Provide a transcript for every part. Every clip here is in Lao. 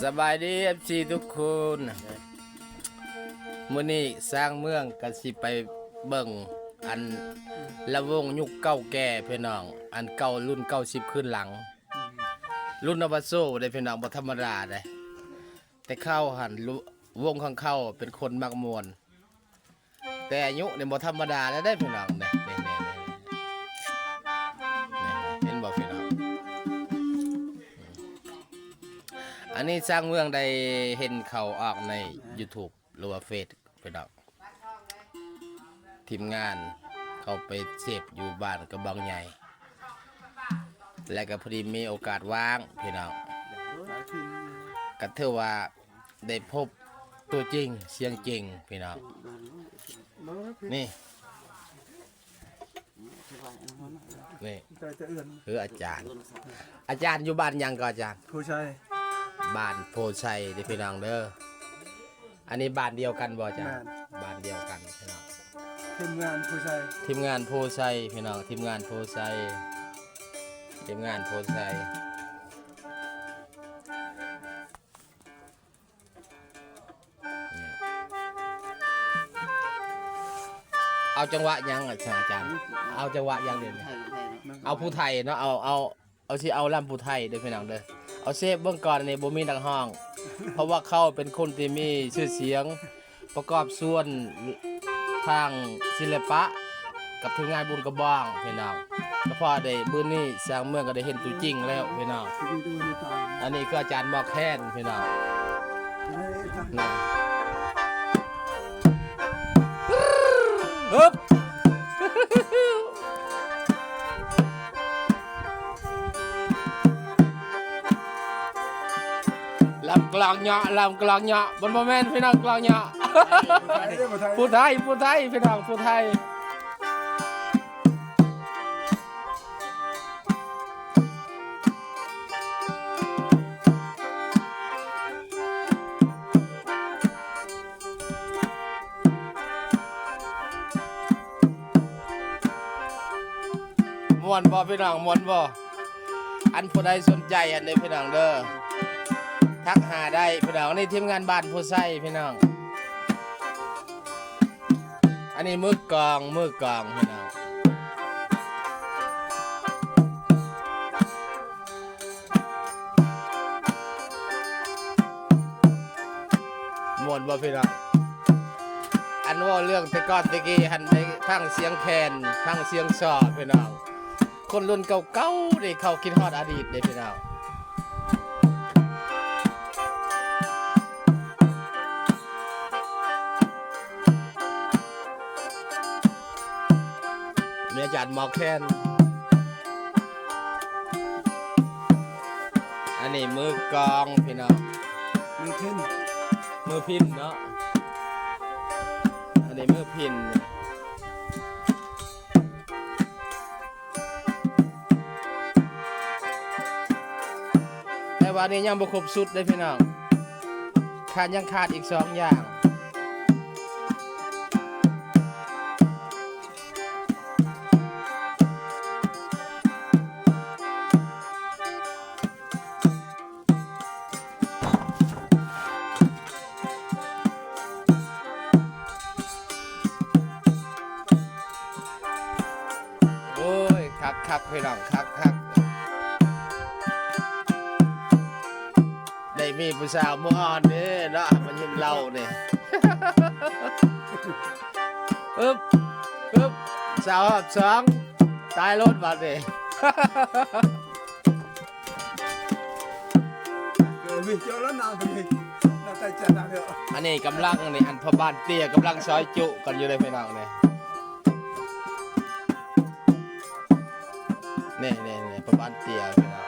ສະບາຍດີ ເອັຟຊີ ທຸກຄົນ. ມື້ນີ້ຊ່າງເມືອງກໍຊິໄປເບິ່ງອັນລຳວົງຍຸກເກົ່າແກ່ພີ່ນ້ອງ, ອັນເກົ່າລຸ້ນເກົ້າສິບຄືນຫຼັງ. ລຸ້ນອາວາໂຊເດ້ພີ່ນ້ອງ, ບໍ່ທຳມະດາເດ້. ແຕ່ເຂົາຫັ້ນ ວົງຂອງເຂົາເປັນຄົນມັກມ່ວນ. ແຕ່ອາຍຸນີ້ບໍ່ທຳມະດາແລ້ວເດ້ພີ່ນ້ອງ. ນີ້ ນີ້ ນີ້ ນີ້ ເຫັນບໍ່ພີ່ນ້ອງ? ອັນນີ້ຊ່າງເມືອງໄດ້ເຫັນເຂົາອອກໃນຢູທູບ ຫຼືວ່າເຟສພີ່ນ້ອງ, ທີມງານເຂົາໄປເສບຢູ່ບ້ານກະບອງໃຫຍ່ ແລະກະພໍດີມີໂອກາດວ່າງພີ່ນ້ອງ, ກະຖືວ່າ ໄດ້ພົບຕົວຈິງສຽງຈິງພີ່ນ້ອງ. ນີ້ ນີ້ ຄືອາຈານ. ອາຈານຢູ່ບ້ານຫຍັງກໍອາຈານ? ໂພໄຊ. ບ້ານໂພໄຊເດ້ພີ່ນ້ອງເດີ. ອັນນີ້ບ້ານດຽວກັນບໍ່ອາຈານ? ແມ່ນ. ບ້ານດຽວກັນພີ່ນ້ອງ. ທີມງານໂພໄຊ. ທີມງານໂພໄຊພີ່ນ້ອງ, ທີມງານໂພໄຊ, ທີມງານໂພໄຊ. ເອົາຈັງຫວະຫຍັງອາຈານ? ເອົາຈັງຫວະຫຍັງດຽວນີ້? ເອົາຜູ້ໄທເນາະ, ເອົາ ເອົາ ເອົາ ຊິເອົາລຳຜູ້ໄທເດີພີ່ນ້ອງເດີ. ເອົາເຊບເບິ່ງກ່ອນ, ອັນນີ້ບໍ່ມີນັກຮ້ອງ ເພາະວ່າເຂົາເປັນຄົນທີ່ມີຊື່ສຽງ ປະກອບສ່ວນທາງສິລະປະກັບທີມງານບຸນກະບອງພີ່ນ້ອງ. ກະພໍໄດ້ມື້ນີ້ຊ່າງເມືອງກະໄດ້ເຫັນຕົວຈິງແລ້ວພີ່ນ້ອງ. ອັນນີ້ຄືອາຈານໝໍແຄນພີ່ນ້ອງ. ຮຶບ ລຳກລອງເຍາະ ລຳກລອງເຍາະ. ມັນບໍ່ແມ່ນພີ່ນ້ອງ ກລອງເຍາະ. ຜູ້ໄທ ຜູ້ໄທ ພີ່ນ້ອງ ຜູ້ໄທ. ມ່ວນບໍ່ພີ່ນ້ອງ ມ່ວນບໍ່? ອັນຜູ້ໃດສົນໃຈອັນນີ້ພີ່ນ້ອງເດີ ທັກຫາໄດ້ພີ່ນ້ອງ. ນີ້ທີມງານບ້ານໂພໄຊພີ່ນ້ອງ. ອັນນີ້ມືກອງ ມືກອງພີ່ນ້ອງ. ມ່ວນບໍ່ພີ່ນ້ອງ? ອັນເວົ້າເລື່ອງແຕ່ກ່ອນແຕ່ກີ້ຫັ້ນ ໄດ້ຟັງສຽງແຄນ ຟັງສຽງຊໍພີ່ນ້ອງ. ຄົນລຸ້ນເກົ່າໆນີ້ ເຂົາຄິດຮອດອະດີດເດ້ພີ່ນ້ອງ. ມີອາຈານໝໍແຄນ. ອັນນີ້ມືກອງພີ່ນ້ອງ. ມືພິນ ມືພິນເນາະ. ອັນນີ້ມືພິນ. ແຕ່ວ່ານີ້ຍັງບໍ່ຄົບຊຸດເດ້ພີ່ນ້ອງ, ຂາດ ຍັງຂາດອີກສອງຢ່າງ. ໂອ້ຍ ຄັກໆ ພີ່ນ້ອງ ຄັກໆ. ໄດ້ມີຜູ້ສາວມາອ່ອນເດ້ເນາະ ມາຍິນເລົ່ານີ້. ອຶບ ອຶບ ສາວຮອບສອງ ຕາຍໂລດບາດນີ້. ອັນນີ້ກຳລັງນີ້ ອັນພໍ່ບ້ານເຕ້ຍກຳລັງຊອຍຈຸກັນຢູ່ເດ້ພີ່ນ້ອງນີ້. ນີ້ໆໆ ປະມານເຕີຍພີ່ນ້ອງ.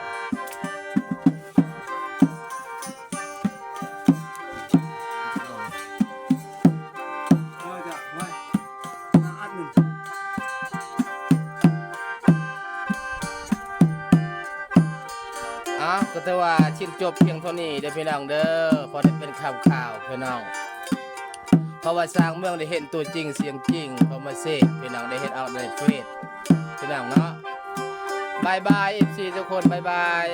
ເອົາ ກໍຖືວ່າສິ້ນຈົບພຽງເທົ່ານີ້ເດີພີ່ນ້ອງເດີ ພໍໄດ້ເປັນຂ່າວໆ ພີ່ນ້ອງ. ເພາະວ່າຊ່າງເມືອງໄດ້ເຫັນຕົວຈິງສຽງຈິງ ເຂົາມາເສກ ພີ່ນ້ອງ ໄດ້ເຫັນອອກໃນເຟສ ພີ່ນ້ອງເນາະ. ບາຍບາຍ ເອັຟຊີ ທຸກຄົນ ບາຍບາຍ.